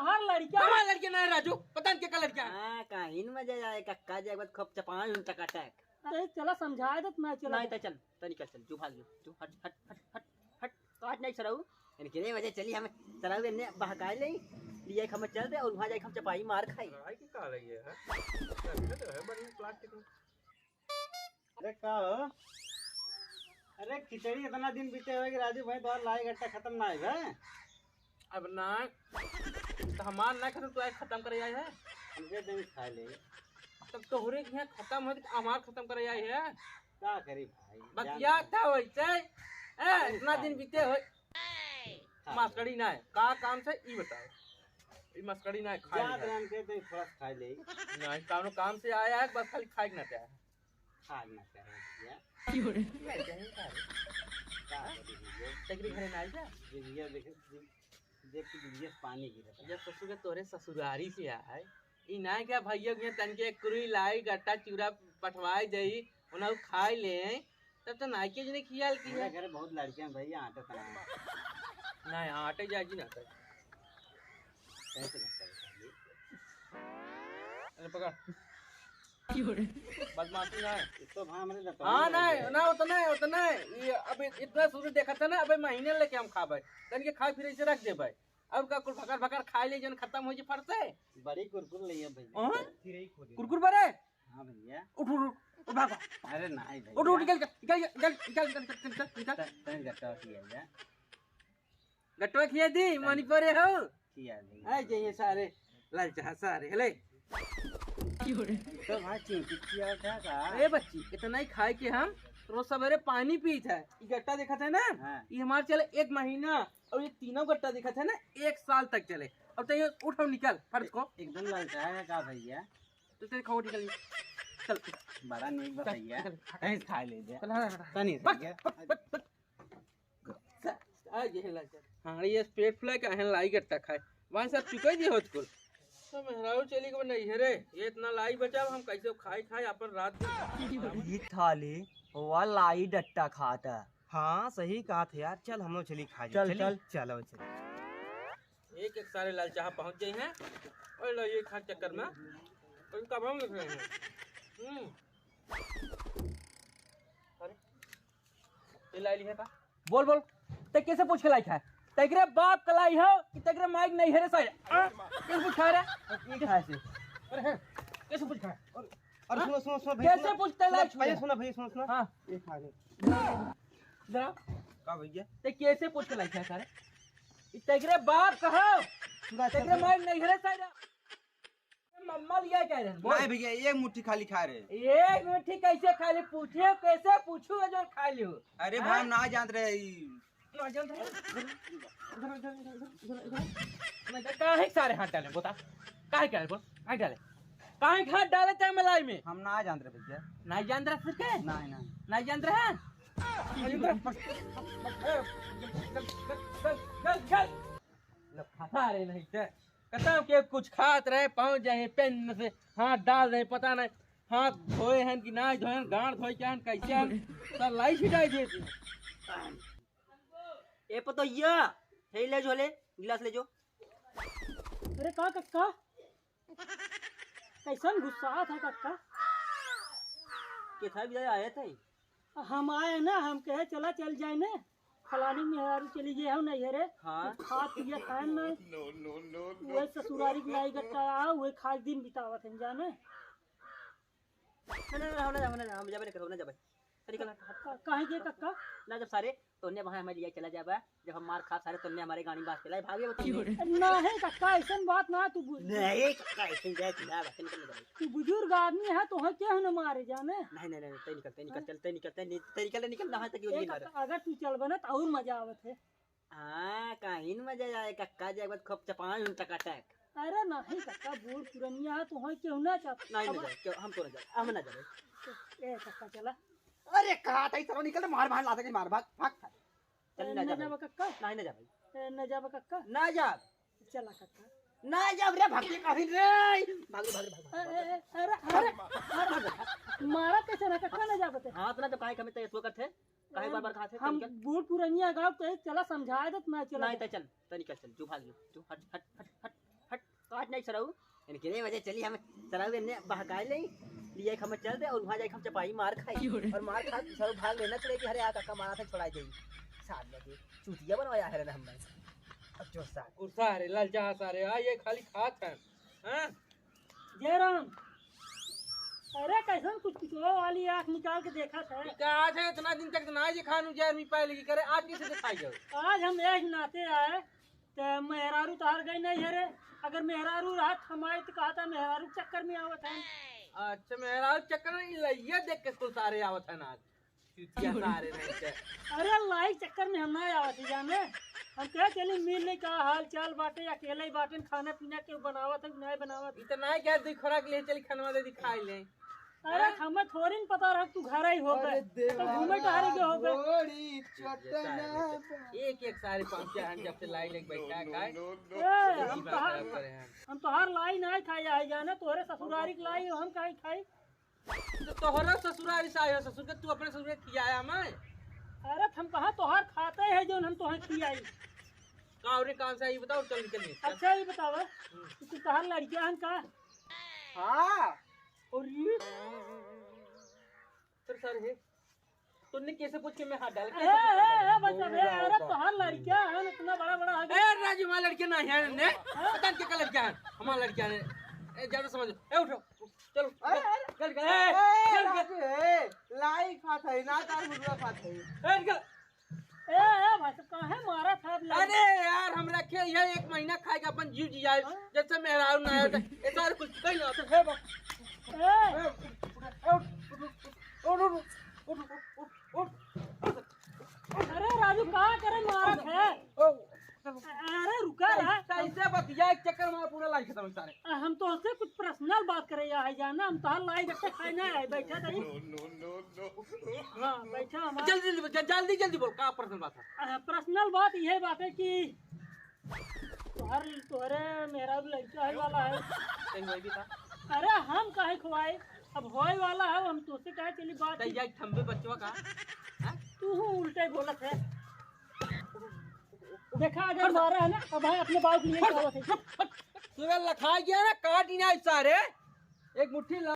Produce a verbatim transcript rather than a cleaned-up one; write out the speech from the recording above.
हमार लड़का। हमार लड़का ना है राजू, पता नहीं क्या लड़का है। हाँ, काहिन मजा आए, कक्का जी, एक बार खूब चपाई उन टकाटक। अरे चला समझाए दे, मैं चला नहीं दे। तो चल, तो निकल चल, जो भाग जो, जो हट, हट, हट, हट, हट, काट नहीं सरऊ। इनके नहीं वजह चली हम सरऊ ने बहकाए ले, लिए हम चल दे और वहाँ जाके हम चपाई मार खाई। लड़ाई की का लगी है, हैं? अभी तो है बड़ी प्लास्टिक में। अरे का हो? अरे खिचड़ी इतना दिन बीते हुए कि राजू भाई तोहार लाई गट्टा खत्म ना है बे? अब ना, तो हमार ना खत्म, तू आए खत्म करे आए है। हमके दिन खा ले। तब तोहरे के यहाँ खत्म हो तो हमार खत्म करे आए है। का करी भाई? बतिया था वैसे। ए, इतना दिन बीते हो। खा ले। मस्कड़ी ना है, का काम से ई बताओ। ई मस्कड़ी ना है, खाए जात नहीं। रहन के तो थोड़ा सा खा ले। नहीं, कानो काम से आया है, बस खाली खाए के ना चाहे। खाए ना चाहे भैया। क्यों रे? नहीं चाहे, का रे? का करी भैया? तकरी घरे ना आई जा। जिंदगी देखे, जिन-, देख के जिंदगी से पानी गिरत है। जब ससुर के तोरे ससुरारी से आए, ई ना क्या भैया के तनके कुरुई लाई, गट्टा चूरा पठवाई जाई, उन्हें खाए ले, तब तो नाई के जने खियाल की हमरा है। घरे बहुत लड़के हैं भैया, आटे तना। नहीं, आटे जाए जी ना तो। कैसे करता है? अरे पकड़। क्यों रे? बदमाशी ना है। इसको भाई हमरे लतवा हाँ, में नहीं, दे। ना उतना है, उतना है। ये अब इतना शुरू देखा था ना, अबे महीने लेके हम खाबे। तन के खाए फिर इसे रख देबे। अब का कुल भकर भकर खाए ले जन खत्म हो जी फट से। बड़ी कुरकुर ले है भैया। हाँ? कुरकुर बरे? हाँ भैया। उठ, उठ, उठ, उठ, भाग, भाग। अरे नहीं भैया। उठ, उठ, निकल, निकल, निकल। तन, तन गट्टा खिया जा। गट्टवा खिया दी, तन मनी परे हो। खिया दी। आए जाइए सारे, लाल चाह सारे, हेले। तो भाई चिंकित किया था का? ए बच्ची, इतना ही खाए के हम रोज सवेरे पानी पीत है। ई गट्टा देखत है ना? हाँ। ई हमार चले एक महीना, और ये तीनों गट्टा देखत है ना, एक साल तक चले। अब तो ये उठ और निकल, फर्ज को। एकदम लाल चाह है का भैया? तो तेरे खाओ निकल। चल। बड़ा नीक बा भैया। चल, चल, हट। कहीं खा ले दे। चल, हट, हट, हट। तनी से भट, भैया। भट, भट, भट। आ गए हैं लाचार। हाँ, ये पेट फुला के हैं लाई गट्टा खाए। वहाँ सब चुकाई दिए होत कुल। तो मेहरारू चली गई नैहरे, ये इतना लाई बचा, हम कैसे खाए खाए अपन रात दिन। ई थाली, वा लाई डट्टा खात है। हाँ, सही कहा था यार, चल हम लोग चली खा चल, चली। चल। चलो चल। एक एक सारे लाल चाह पहुँच गए हैं। और लो ये खा चक्कर में, और कब हम लिख रहे हैं? हम्म। अरे, ये लाई ली है का? बोल, बोल, ते कैसे पूछ के लाई है? तेरे बाप का लाई हो कि तेरे माइक नहीं है रे सारे? हाँ? कैसे पूछ खा रहा? ये खा से। अरे हैं, कैसे पूछ खा? और, और हाँ? सुनो, सुनो, सुनो, भैया, कैसे सुनो। पूछते लाई सुनो, भैया, छुए? सुनो, भैया, सुनो, सुनो। हाँ। ये खा ले। जरा। का भैया? ते कैसे पूछ के लाई है सारे? ये तेरे बाप का हो? सुना, अच्छा, तेरे सुनो। माइक नहीं है रे सारे? मम्मा लिया कह रहे हैं, बोल। नहीं भैया, एक मुट्ठी खाली खा रहे। एक मुट्ठी कैसे खाली पूछे, कैसे पूछू जो खा लियो? अरे हाँ? भाई, हम ना जान रहे ई। ना जान रहे? मैं कहा, काहे सारे हाथ डाले, बता? काहे करे, बोल? काहे डाले? काहे हाथ डाले तय मलाई में? हम ना जान रहे भैया। नहीं जान रहे फिर के? नहीं, नहीं। नहीं जान रहे? नहीं जान रहे? लो, फंसा रहे नहीं थे। कसम के कुछ खात रहे, पहुंच जाए पेन में से हाथ डाल रहे, पता नहीं हाथ धोए हैं कि ना धोए हैं, गांड धोए क्या हैं, कैसे हैं, तो लाई छिटाई देती। ए पतोहिया, हे ले जो ले, गिलास ले जो। अरे का कक्का, कैसन गुस्सा था कक्का? कितना भी आए थे? हम आए ना, हम कहे चला चल जाए ने, फलानी मेहरारू चली गए हो नहीं रे, हाँ। कुछ खा पिए खाए ना। No, no, no, no। वही ससुरारी के लाई गट्टा आ, वही खाए दिन बितावत हैं जाने। ना, ना, ना, हम ना जाबे, ना, हम जाबे नहीं करब, ना जाबे। अरे, निकल, हट, हट। का-, काहे के कक्का? ना जब सारे, तो उन्हें वहाँ हमें लिया चला जाबे। जब हम मार खा सारे, तो उन्हें हमारे गाड़ी में बांध के लाए, भागे वो तो। नहीं कक्का, ऐसन बात ना तू बुझ। नहीं कक्का, ऐसन जाए कि ना, बस निकल, निकल। तू बुजुर्ग आदमी है, तो है क्या होने मारे जाने? नहीं, नहीं, नहीं, तय निकल, तय निकल, हाँ? चल, तय निकल, तय नि-, तय निकल, निकल, ना है, तक ये ए नहीं मारे। कक्का, अगर तू चलबे ना, तो और मजा आवत है। हाँ, काहिन मजा आए, कक्का जी, एक बार खूब चपाई उन टकाटक। अरे नहीं कक्का, बूढ़ पुरनिया है, तो है क्यों ना चाप-, नहीं, अब नहीं जाए, क्यों, हम तो ना जाए, हम ना जाए। ए कक्का, चला। अरे कहा था, इस तरह निकल, मार, मार, ला सके, मार, भाग, भाग। चल, ए, ना ना जा जाबा भाई। कक्का? नहीं, ना जा भाई। ए, ना जाबा कक्का? ना जा। चला कक्का। ना जा रे, भाग के काहिन रे। भाग रे, भाग रे, भाग, भाग, ए, भाग। ए, अरे, अरे, अरे, मारा कैसे ना कक्का, ना जाबा ते? हाँ, इतना तो काहे कमी तय करते? काहे हम, बार-बार खाते, हम तनिका? बूढ़ पुरनिया गाँव के, चला समझा देत, मैं चला नहीं, जात। तय चल, तय निकल चल, जो भाग जो, जो हट, हट, हट, हट, हट। नहीं सरऊ, इनके नहीं वजह चली हम सरऊ इन्हें बहकाए ले, लिए हम चल दे और वहाँ जाके हम चपाई मार खाई। और मार खा सरऊ भाग लेना चले कि अरे आ काका मारा था छोड़ा दे। साथ में के चूतिया बनवाया है ना हमने। अब जो साथ। और सारे ललचा सारे, आ ये खाली खात हैं। हाँ? जयराम, अरे कैसन कुछ कुछ वाली आँख निकाल के देखा था? ई का आज है, इतना दिन तक ना ये खानू जहर में पाए लगी करे, आज कैसे दिखाई जाओ? आज हम एक नाते आए, त मेहरारू तोहार गई नहीं है रे। अगर मेहरारू रहत हमारी तो कहता मेहरारू के चक्कर में आवत है। अच्छा, मेहरारू के चक्कर में, ई लइया देख के कुल सारे आवत है ना आज। चुतिया सारे नहीं के। अरे लाई चक्कर में हम ना आवत ही जाने। हम कहे चली मिल ले का हाल चाल बाटे, अकेले ही बाटे, खाना पीना के बनावत है, नहीं बनावत। ई तो नहीं कहे दुई खोराक ले चली खनवा दे दिखाई ले। अरे, हमें थोड़ी न पता रहा तू घर ही होबे। अरे देवा, तो घूमे टहरे के होबे। बड़ी चटना। एक एक सारे पहुंचे हैं जब से लाई लेके बैठा है, खाए। ए, हम तोहार, खराब करे हैं। हम तोहार लाई नहीं खाई आई जाने, तोहरे ससुरारी के लाई हम काहे खाई? तो तोहरा ससुरारी से आयो ससुर के, तू अपने ससुर के खियाया मैं? अरे, हम कहा तोहार खाते हैं जो हम तोहे खियाई। का और काम से आई बताओ, चल निकल ले। अच्छा, ये बतावा, हम्म। तू तोहार लड़कियां हन का? हाँ। और ये? सर, सर, हे। तूने कैसे पूछ के मैं हाथ डाल के ए, कैसे पूछ ए, ए, बस अब, ए, अरे, तोहार लड़कियां हैं, इतना बड़ा, बड़ा हो गया। ए, राजू, हमारा लड़कियां नहीं है, ने? हाँ? पता नहीं क्या लड़कियां हैं, हमारा लड़कियां हैं। ए, ज्यादा समझ, ए, उठो, चलो, अरे, अरे, चल, चल, ए, ए, चल, चल। राजू, ए, लाई खात है, ना तार मुर्गा खात है। ए, निकल। ए, ए, भाई साहब, काहे मारा था आप लोग? अरे यार, हम रखे ये एक महीना खाएगा अपन जीव जिया, हाँ? जैसे मेहरारू ना आया था, ऐसा और कुछ नहीं आता। हे बाप। ए। ए, उठ, उठ, उठ। अरे राजू, का करे मारत है? ओ। अरे रुका ना। ऐसे बतिया, एक चक्कर मार पूरा लाई खत्म सारे। आ, हम तोहसे कुछ पर्सनल बात करे या है जाना, हम तोहार लाई गट्टे खाए ना आए, बैठा तनी। हाँ, बैठा हमार। जल्दी, जल्दी, जल्दी, जल्दी बोल, का पर्सनल बात है? आ, पर्सनल बात यह बात है कि तोहर, तोहरे मेहरारू लड़का है वाला है। कहीं वही भी था। अरे हम काहे खुआए, अब होए वाला है, हम तोसे काहे चली बात। तैया एक थंबे बचवा का। हाँ? तू हूँ उल्टे बोलत है। देखा अगर मारा है ना, अब भाई अपने बाप के लिए हट, क्या होता है? हट, हट। तू लखा गया ना, काट ही ना सारे। एक मुट्ठी